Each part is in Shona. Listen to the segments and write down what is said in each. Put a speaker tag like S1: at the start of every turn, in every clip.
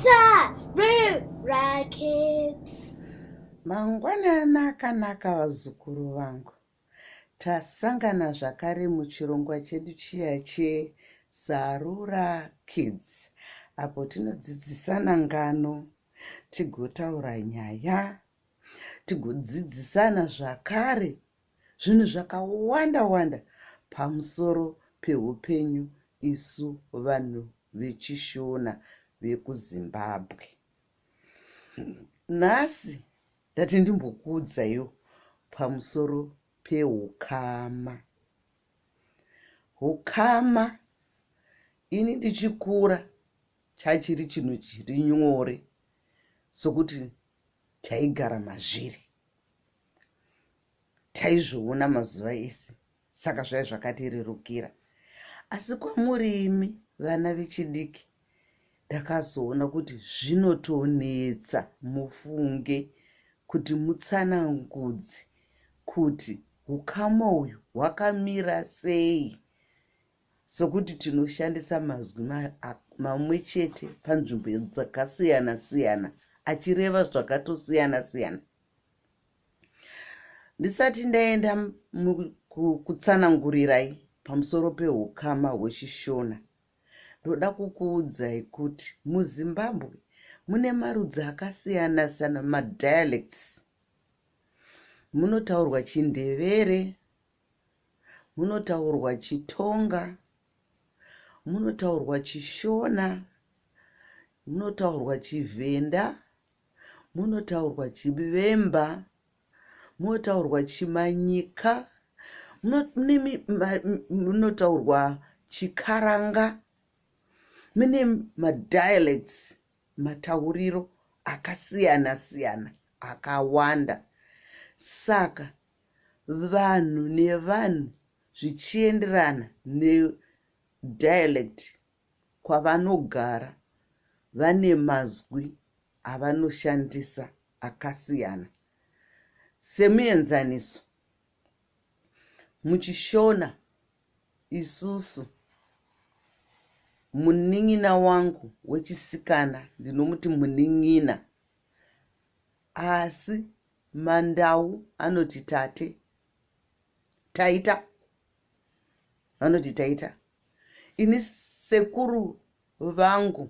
S1: Sarura Kids.
S2: Mangwanani akanaka vazukuru vangu. Tasangana zvakare muchirongwa chedu chiya che Sarura Kids apo tinodzidzisana ngano, tigotaura nyaya, tigodzidzisana zvakare zvinhu zvakawanda wanda pamusoro peupenyu isu vanhu vechiShona vekuZimbabwe. Nhasi ndati ndimbokuudzaiwo pamusoro peukama. Ukama ini ndichikura chachiri chinhu chiri nyore sokuti taigara mazviri. Taizviona mazuva ese saka zvaive zvakatirerukira. Asi kwamuri imi vana vechidiki ndakazoona kuti zvinotonetsa mufunge kuti mutsanangudze kuti ukama uyu hwakamira sei sokuti tinoshandisa mazwi mamwe chete panzvimbo dzakasiyana siyana achireva zvakatosiyana siyana. Ndisati ndaenda kutsanangurirai pamusoro pehukama hwechiShona, ndoda kukuudzai kuti muZimbabwe mune marudzi akasiyana siyana madialects. Munotaurwa chiNdevere, munotaurwa chiTonga, munotaurwa chiShona, munotaurwa chiVhenda, munotaurwa chiVemba, munotaurwa chiManyika, munotaurwa chiKaranga. Mune madialects, matauriro akasiyana siyana akawanda. Saka vanhu nevanhu zvichienderana nedialect kwavanogara vane mazwi avanoshandisa akasiyana. Semuenzaniso, muchiShona isusu munin'ina wangu wechisikana ndinomuti munin'ina asi maNdau anoti tate, taita, vanoti taita. Ini sekuru vangu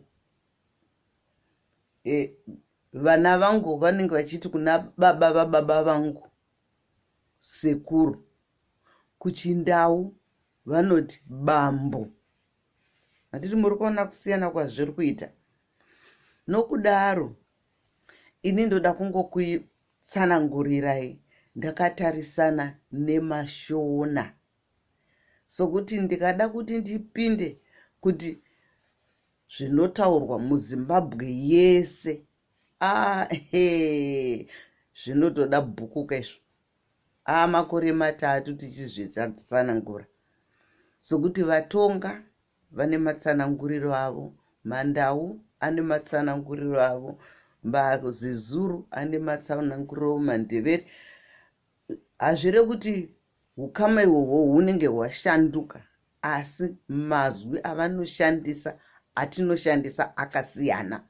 S2: e, vana vangu vanenge vachiti kuna baba vababa vangu sekuru. KuChindau vanoti bambo. Handiti muri kuona kusiyana kwazviri kuita? Nokudaro ini ndoda kungokutsanangurirai ndakatarisana nemaShona. Sokuti ndikada kuti ndipinde kuti zvinotaurwa muZimbabwe yese ah, he zvinotoda bhuku kaizvo a makore matatu tichizvitsanangura sokuti vatonga vane matsananguriro avo mandau ane matsananguriro avo mazezuru ane matsananguriro mandevere Hazvirevi kuti hukama ihwohwo hunenge hwashanduka asi mazwi avanoshandisa atinoshandisa akasiyana.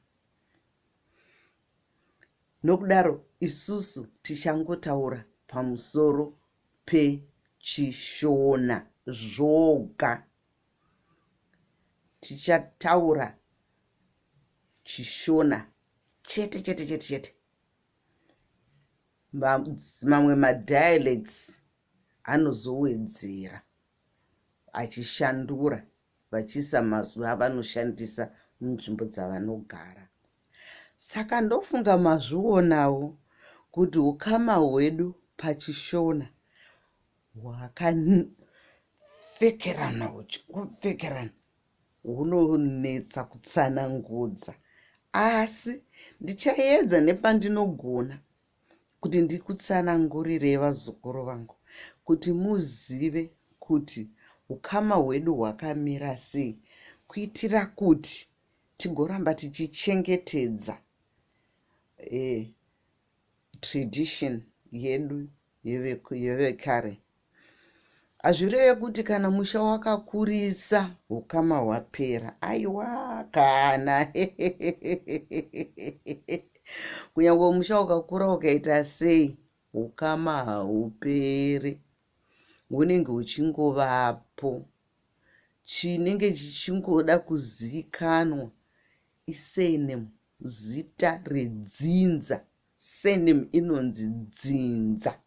S2: Nokudaro isusu tichangotaura pamusoro pechiShona zvoga. Tichataura chiShona chete chete chete chete. Mamwe madialects anozowedzera achishandura vachiisa mazwi avanoshandisa munzvimbo dzavanogara. Saka ndofunga mazvionawo kuti ukama hwedu pachiShona hwakapfekerana huchingopfekerana hunonetsa kutsanangudza asi ndichaedza nepandinogona kuti ndikutsanangurirei vazukuru vangu kuti muzive kuti ukama hwedu hwakamira sei kuitira kuti tigoramba tichichengetedza eh, tradition yedu yevekare. Hazvireve kuti kana musha wakakurisa ukama hwapera. Aiwa kana. Kunyangwe musha ukakura ukaita sei, ukama hauperi. Hunenge huchingovapo. Chinenge chichingoda kuzikanwa isurname, zita redzinza. Surname inonzi dzinza.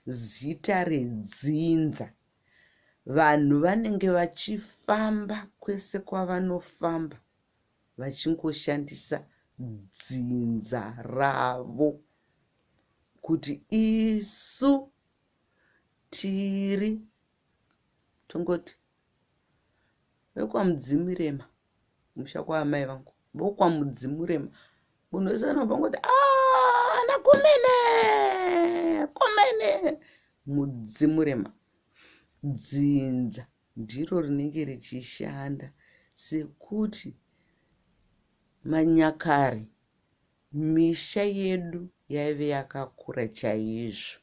S2: Zita redzinza. Vanhu vanenge vachifamba kwese kwavanofamba vachingoshandisa dzinza ravo kuti isu tiri tongoti vekwaMudzimurema kumusha kwaamai vangu vokwaMudzimurema munhu wese anobva ngoti ana kumene kumene Mudzimurema. Dzinza ndiro rinenge richishanda sekuti manyakare misha yedu yaive yakakura chaizvo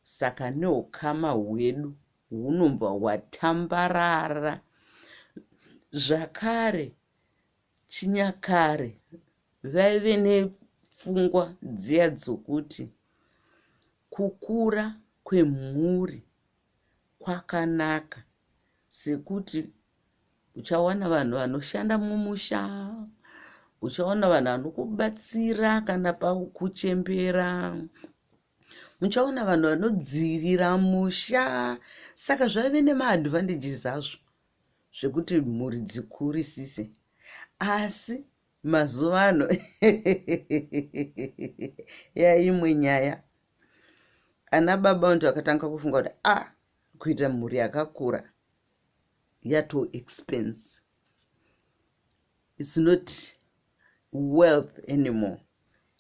S2: saka neukama hwedu hunobva hwatambarara. Zvakare chinyakare vaive nepfungwa dziya dzokuti kukura kwemhuri kwakanaka sekuti uchawana vanhu vanoshanda mumusha, uchawana vanhu vanokubatsira kana pakuchembera, muchaona vanhu vanodzivirira musha. Saka zvaive nemaadvantages azvo zvekuti mhuri dzikurisise. Asi mazuva ano yaimwe nyaya. Ana baba vantu vakatanga kufunga kuti a kuita mhuri yakakura yato expense. It's not wealth anymore.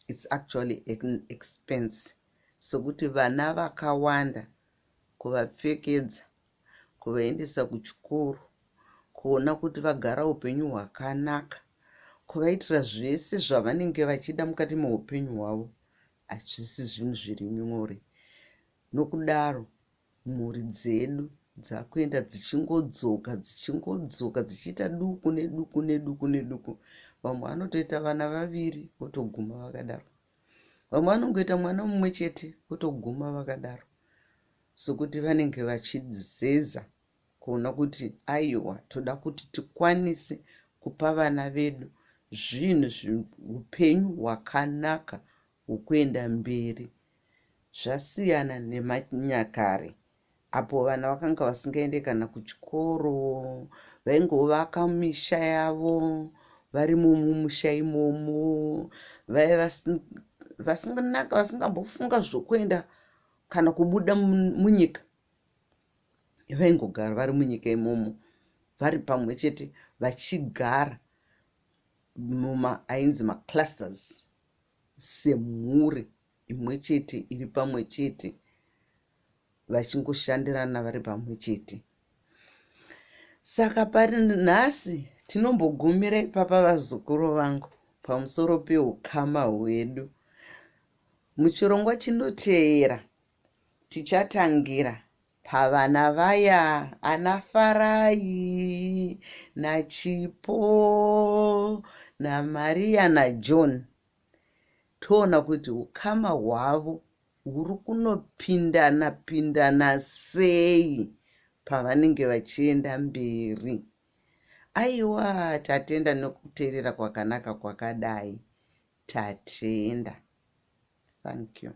S2: It's actually an expense. Sokuti vana vakawanda kuvapfekedza, kuvaendesa kuchikoro, kuona kuti vagara upenyu hwakanaka, kuvaitira zvese zvavanenge vachida mukati meupenyu hwavo, hazvisi zvinhu zviri nyore. Nokudaro mhuri dzedu dzakuenda dzichingodzoka dzichingodzoka dzichiita duku neduku neduku neduku. Vamwe vanotoita vana vaviri votoguma vakadaro. Vamwe vanongoita mwana mumwe chete votoguma vakadaro. Sokuti vanenge vachizeza kuona kuti aiwa toda kuti tikwanise kupa vana vedu zvinhu upenyu hwakanaka hwokuenda mberi. Zvasiyana nemanyakare apo vana vakanga vasingaende kana kuchikoro, vaingovaka misha yavo varimo mumusha imomo, vaiva vasingambofunga zvokuenda kana kubuda munyika. Vaingogara vari munyika imomo vari pamwe chete vachigara muma ainzi maclusters semhuri imwe chete iri pamwe chete vachingoshandirana vari pamwe chete. Saka pari nhasi tinombogumira ipapa vazukuru vangu pamusoro peukama hwedu. Muchirongwa chinoteera tichatangira pavana vaya ana Farai naChipo naMaria naJohn. Toona kuti ukama hwavo huri kunopindana pindana sei pavanenge vachienda mberi. Aiwa tatenda nekuteerera kwakanaka kwakadai. Tatenda. Thank you.